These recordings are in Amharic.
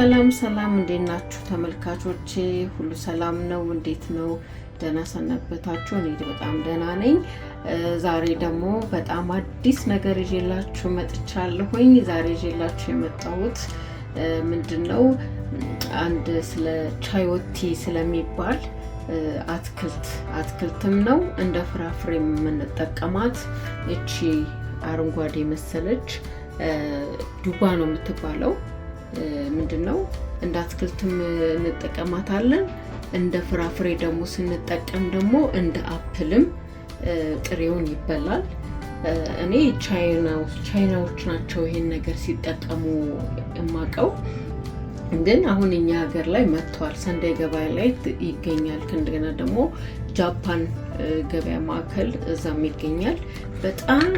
ሰላም ሰላም፣ እንዴት ናችሁ ተመልካቾቼ? ሁሉ ሰላም ነው? እንዴት ነው? ደህና ሰነበታችሁ? እኔ በጣም ደህና ነኝ። ዛሬ ደግሞ በጣም አዲስ ነገር ይዤላችሁ መጥቻለሁኝ። ዛሬ ይዤላችሁ የመጣሁት ምንድን ነው? አንድ ስለ chayote ስለሚባል አትክልት፣ አትክልትም ነው እንደ ፍራፍሬ የምንጠቀማት እቺ አረንጓዴ መሰለች ዱባ ነው የምትባለው። ምንድን ነው፣ እንደ አትክልትም እንጠቀማታለን። እንደ ፍራፍሬ ደግሞ ስንጠቀም ደግሞ እንደ apple ም ጥሬውን ይበላል። እኔ ቻይናዎች ናቸው ይሄን ነገር ሲጠቀሙ የማውቀው፣ ግን አሁን እኛ ሀገር ላይ መጥቷል። Sunday ገበያ ላይ ይገኛል። እንደገና ደግሞ ጃፓን ገበያ ማዕከል እዛም ይገኛል። በጣም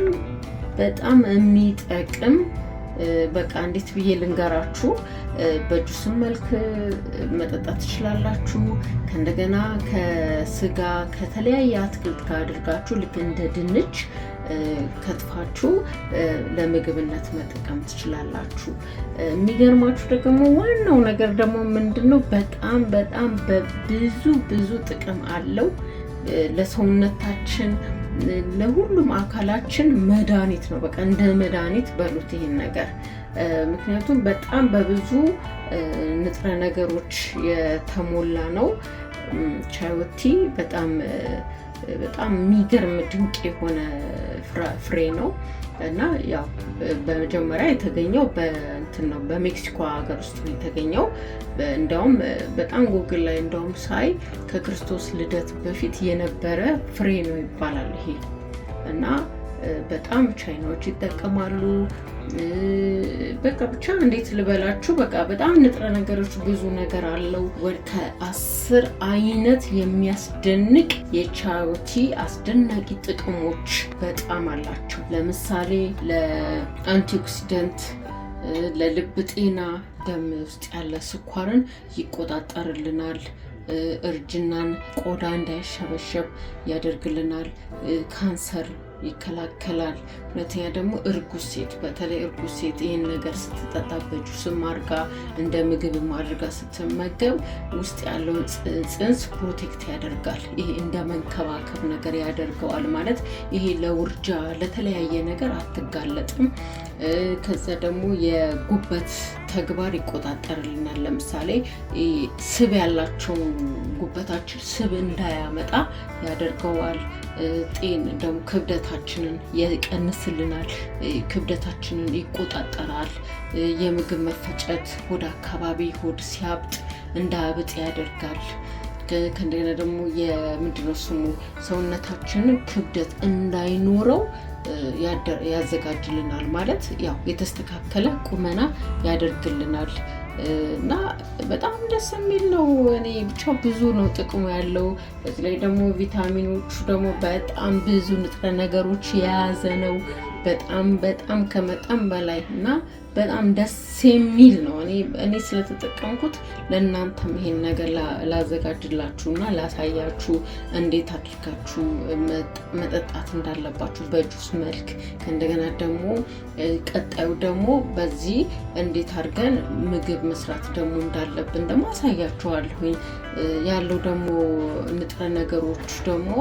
በጣም የሚጠቅም፣ በቃ እንዴት ብዬ ልንገራችሁ፣ በጁስም መልክ መጠጣት ትችላላችሁ። ከእንደገና ከስጋ፣ ከተለያየ አትክልት ጋር አድርጋችሁ ልክ እንደ ድንች ከትፋችሁ ለምግብነት መጠቀም ትችላላችሁ። የሚገርማችሁ ደግሞ ዋናው ነገር ደግሞ ምንድን ነው? በጣም በጣም በብዙ ብዙ ጥቅም አለው ለሰውነታችን፣ ለሁሉም አካላችን መድኃኒት ነው። በቃ እንደ መድኃኒት በሉት ይሄን ነገር። ምክንያቱም በጣም በብዙ ንጥረ ነገሮች የተሞላ ነው። Chayote በጣም በጣም የሚገርም ድንቅ የሆነ ፍሬ ነው እና ያው በመጀመሪያ የተገኘው በእንትን ነው፣ በሜክሲኮ ሀገር ውስጥ ነው የተገኘው። እንዲያውም በጣም ጉግል ላይ እንደውም ሳይ ከክርስቶስ ልደት በፊት የነበረ ፍሬ ነው ይባላል ይሄ እና በጣም ቻይናዎች ይጠቀማሉ። በቃ ብቻ እንዴት ልበላችሁ፣ በቃ በጣም ንጥረ ነገሮች ብዙ ነገር አለው። ከ10 አይነት የሚያስደንቅ የ chayote አስደናቂ ጥቅሞች በጣም አላቸው። ለምሳሌ ለ antioxidant፣ ለልብ ጤና፣ ደም ውስጥ ያለ ስኳርን ይቆጣጠርልናል። እርጅናን፣ ቆዳ እንዳይሸበሸብ ያደርግልናል። ካንሰር ይከላከላል። ሁለተኛ ደግሞ እርጉዝ ሴት፣ በተለይ እርጉዝ ሴት ይህን ነገር ስትጠጣ፣ በጁስም አድርጋ እንደ ምግብም አድርጋ ስትመገብ ውስጥ ያለውን ጽንስ protect ያደርጋል። ይሄ እንደ መንከባከብ ነገር ያደርገዋል ማለት ይሄ ለውርጃ ለተለያየ ነገር አትጋለጥም። ከዛ ደግሞ የጉበት ተግባር ይቆጣጠርልናል። ለምሳሌ ስብ ያላቸው ጉበታችን ስብ እንዳያመጣ ያደርገዋል። ጤን ደግሞ ክብደታችንን ይቀንስልናል። ክብደታችንን ይቆጣጠራል። የምግብ መፈጨት ሆድ አካባቢ ሆድ ሲያብጥ እንዳያብጥ ያደርጋል። ከእንደገና ደግሞ የምንድነው ስሙ ሰውነታችንን ክብደት እንዳይኖረው ያዘጋጅልናል። ማለት ያው የተስተካከለ ቁመና ያደርግልናል እና በጣም ደስ የሚል ነው። እኔ ብቻ ብዙ ነው ጥቅሙ ያለው። በዚህ ላይ ደግሞ ቪታሚኖቹ ደግሞ በጣም ብዙ ንጥረ ነገሮች የያዘ ነው። በጣም በጣም ከመጠን በላይ እና በጣም ደስ የሚል ነው። እኔ ስለተጠቀምኩት ለእናንተም ይሄን ነገር ላዘጋጅላችሁ እና ላሳያችሁ እንዴት አድርጋችሁ መጠጣት እንዳለባችሁ በጁስ መልክ፣ ከእንደገና ደግሞ ቀጣዩ ደግሞ በዚህ እንዴት አድርገን ምግብ መስራት ደግሞ እንዳለብን ደግሞ አሳያችኋለሁኝ። ያለው ደግሞ ንጥረ ነገሮች ደግሞ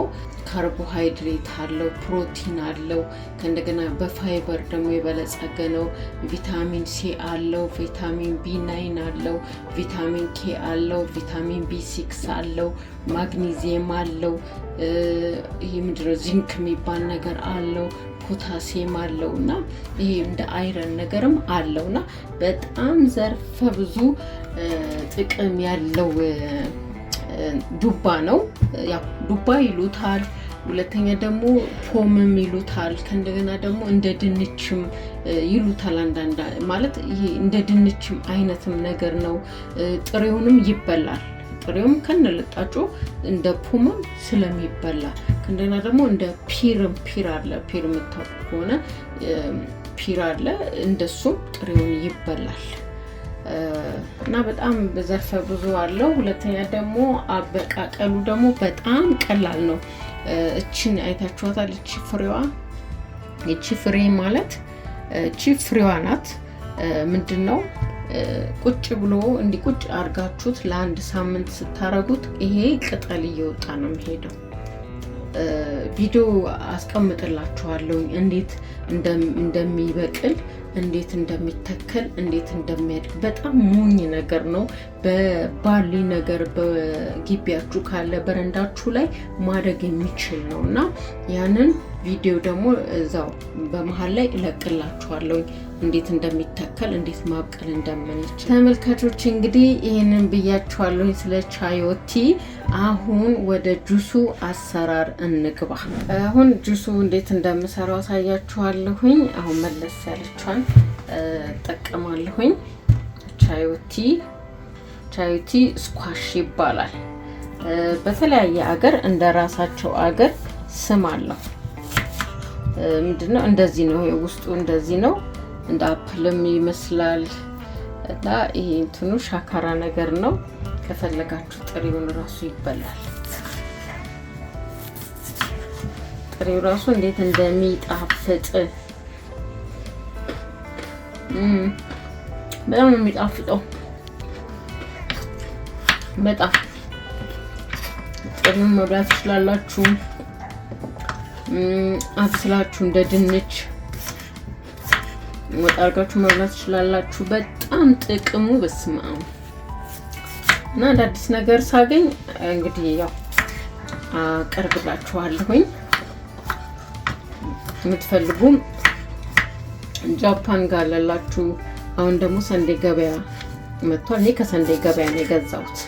ካርቦሃይድሬት አለው፣ ፕሮቲን አለው፣ ከእንደገና በፋይበር ደግሞ የበለጸገ ነው። ቪታሚን C አለው፣ ቪታሚን B9 አለው፣ ቪታሚን K አለው፣ ቪታሚን B6 አለው፣ ማግኒዚየም አለው። ይሄ ምንድነው ዚንክ የሚባል ነገር አለው፣ ፖታሲየም አለው እና ይሄ እንደ iron ነገርም አለው እና በጣም ዘርፈ ብዙ ጥቅም ያለው ዱባ ነው። ያው ዱባ ይሉታል። ሁለተኛ ደግሞ ፖምም ይሉታል። ከእንደገና ደግሞ እንደ ድንችም ይሉታል። አንዳንድ ማለት ይሄ እንደ ድንችም አይነትም ነገር ነው። ጥሬውንም ይበላል። ጥሬውም ከነልጣጩ እንደ ፖምም ስለሚበላ ከእንደገና ደግሞ እንደ pear ም፣ pear አለ። Pear የምታውቁ ከሆነ pear አለ። እንደሱም ጥሬውን ይበላል። እና በጣም ዘርፈ ብዙ አለው። ሁለተኛ ደግሞ አበቃቀሉ ደግሞ በጣም ቀላል ነው። እችን አይታችኋታል። እቺ ፍሬዋ፣ እቺ ፍሬ ማለት እቺ ፍሬዋ ናት። ምንድን ነው ቁጭ ብሎ እንዲህ ቁጭ አርጋችሁት ለአንድ ሳምንት ስታረጉት ይሄ ቅጠል እየወጣ ነው የሚሄደው። ቪዲዮ አስቀምጥላችኋለሁ እንዴት እንደሚበቅል፣ እንዴት እንደሚተከል፣ እንዴት እንደሚያድግ። በጣም ሞኝ ነገር ነው። በባሊ ነገር በግቢያችሁ ካለ በረንዳችሁ ላይ ማደግ የሚችል ነው እና ያንን ቪዲዮ ደግሞ እዛው በመሀል ላይ እለቅላችኋለሁ እንዴት እንደሚተከል፣ እንዴት ማብቀል እንደምንችል። ተመልካቾች እንግዲህ ይህንን ብያችኋለሁ ስለ chayote። አሁን ወደ ጁሱ አሰራር እንግባ። አሁን ጁሱ እንዴት እንደምሰራው አሳያችኋለሁኝ። አሁን መለስ ያለችዋን እጠቀማለሁኝ። Chayote squash ይባላል። በተለያየ አገር እንደ ራሳቸው አገር ስም አለው። ምንድነው? እንደዚህ ነው፣ ውስጡ እንደዚህ ነው። እንደ apple ም ይመስላል እና ይሄ እንትኑ ሻካራ ነገር ነው። ከፈለጋችሁ ጥሬውን ራሱ ይበላል። ጥሬው ራሱ እንዴት እንደሚጣፍጥ፣ በጣም ነው የሚጣፍጠው። በጣም ጥሬውን መብላት ትችላላችሁ። አብስላችሁ እንደ ድንች ወጥ አድርጋችሁ መብላት ትችላላችሁ። በጣም ጥቅሙ በስመ አብ። እና አዳዲስ ነገር ሳገኝ እንግዲህ ያው አቀርብላችኋለሁኝ። የምትፈልጉ ጃፓን ጋር ላላችሁ፣ አሁን ደግሞ Sunday ገበያ መጥቷል። እኔ ከ Sunday ገበያ ነው የገዛሁት።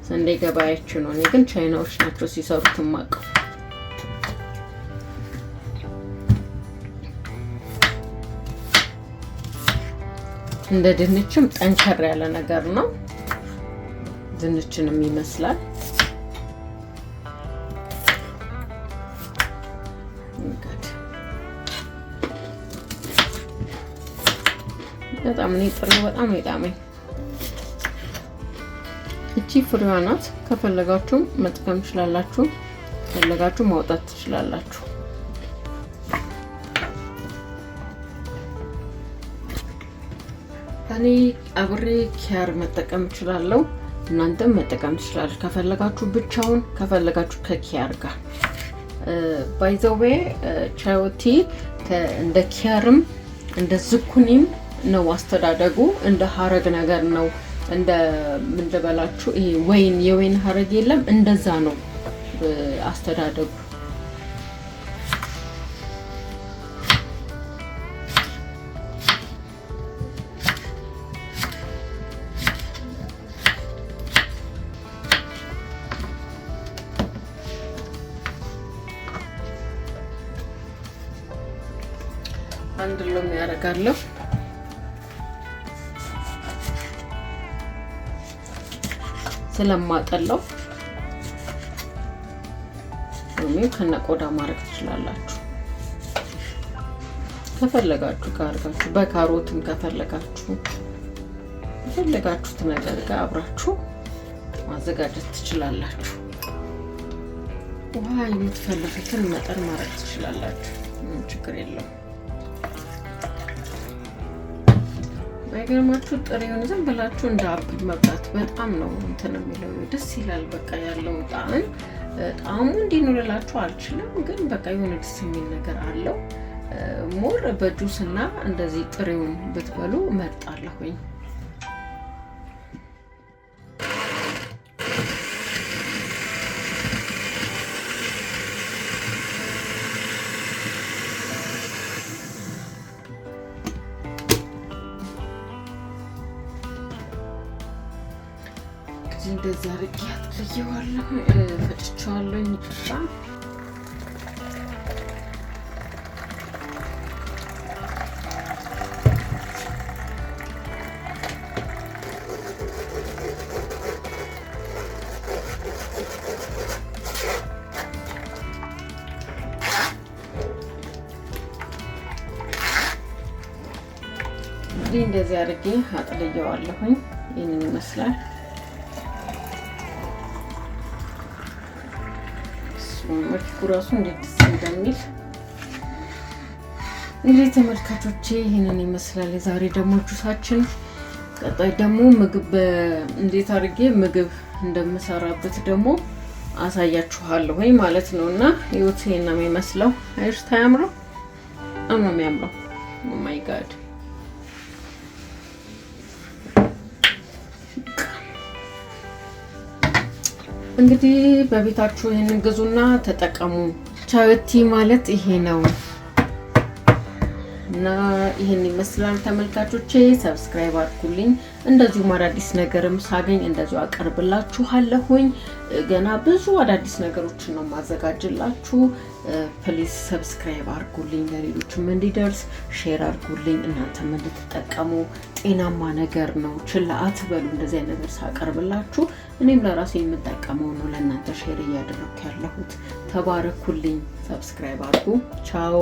Sunday ገበያችሁ ነው። እኔ ግን ቻይናዎች ናቸው ሲሰሩት የማውቀው። እንደ ድንችም ጠንከር ያለ ነገር ነው። ድንችንም ይመስላል። በጣም እኔ ጥሬው በጣም የጣመኝ። እቺ ፍሬዋ ናት። ከፈለጋችሁ መጥቀም ትችላላችሁ፣ ከፈለጋችሁ ማውጣት ትችላላችሁ። እኔ አብሬ ኪያር መጠቀም እችላለሁ። እናንተም መጠቀም ትችላላችሁ። ከፈለጋችሁ ብቻውን፣ ከፈለጋችሁ ከኪያር ጋር። By the way chayote እንደ ኪያርም እንደ ዝኩኒም ነው አስተዳደጉ። እንደ ሀረግ ነገር ነው። እንደ ምን ልበላችሁ፣ ይሄ ወይን፣ የወይን ሀረግ የለም፣ እንደዛ ነው አስተዳደጉ። አንድ ሎሚ ያደርጋለሁ። ስለማጠለው ሎሚው ከነቆዳ ማድረግ ትችላላችሁ። ከፈለጋችሁ ጋር በካሮትም ከፈለጋችሁ ከፈለጋችሁት ነገር ጋር አብራችሁ ማዘጋጀት ትችላላችሁ። ውሃ የምትፈልጉትን መጠን ማድረግ ትችላላችሁ። ምንም ችግር የለውም። ባይገርማችሁ ጥሬውን ዝም ብላችሁ እንደ apple መብላት በጣም ነው እንትን የሚለው፣ ደስ ይላል። በቃ ያለው ጣዕም፣ ጣዕሙ እንዲህ ነው ልላችሁ አልችልም፣ ግን በቃ የሆነ ደስ የሚል ነገር አለው። More በ juice እና እንደዚህ ጥሬውን ብትበሉ እመርጣለሁኝ። እንደዚህ አድርጌ አጥልዬዋለሁ፣ ፈጭቼዋለሁ። ይቅርታ። እንግዲህ እንደዚህ አድርጌ አጥልዬዋለሁኝ። ይህንን ይመስላል። መልኩ ራሱ እንዴት ደስ እንደሚል። እንግዲህ ተመልካቾቼ ይህንን ይመስላል የዛሬ ደግሞ ጁሳችን። ቀጣይ ደግሞ ምግብ እንዴት አድርጌ ምግብ እንደምሰራበት ደግሞ አሳያችኋለሁ ማለት ነው። እና ይኸውት ይሄን ነው የሚመስለው። አይሽ ታያምረው? በጣም ነው የሚያምረው። Oh my God። እንግዲህ በቤታችሁ ይህንን ግዙና ተጠቀሙ። Chai tea ማለት ይሄ ነው እና ይህን ይመስላል ተመልካቾቼ። Subscribe አድርጉልኝ። እንደዚሁም አዳዲስ ነገርም ሳገኝ እንደዚሁ አቀርብላችኋለሁኝ። ገና ብዙ አዳዲስ ነገሮችን ነው ማዘጋጅላችሁ። Please subscribe አድርጉልኝ፣ ለሌሎችም እንዲደርስ share አድርጉልኝ፣ እናንተም እንድትጠቀሙ። ጤናማ ነገር ነው፣ ችላ አትበሉ። እንደዚህ አይነት ነገር ሳቀርብላችሁ እኔም ለራሴ የምጠቀመው ነው ለእናንተ share እያደረኩ ያለሁት። ተባረኩልኝ። Subscribe አድርጉ። ቻው።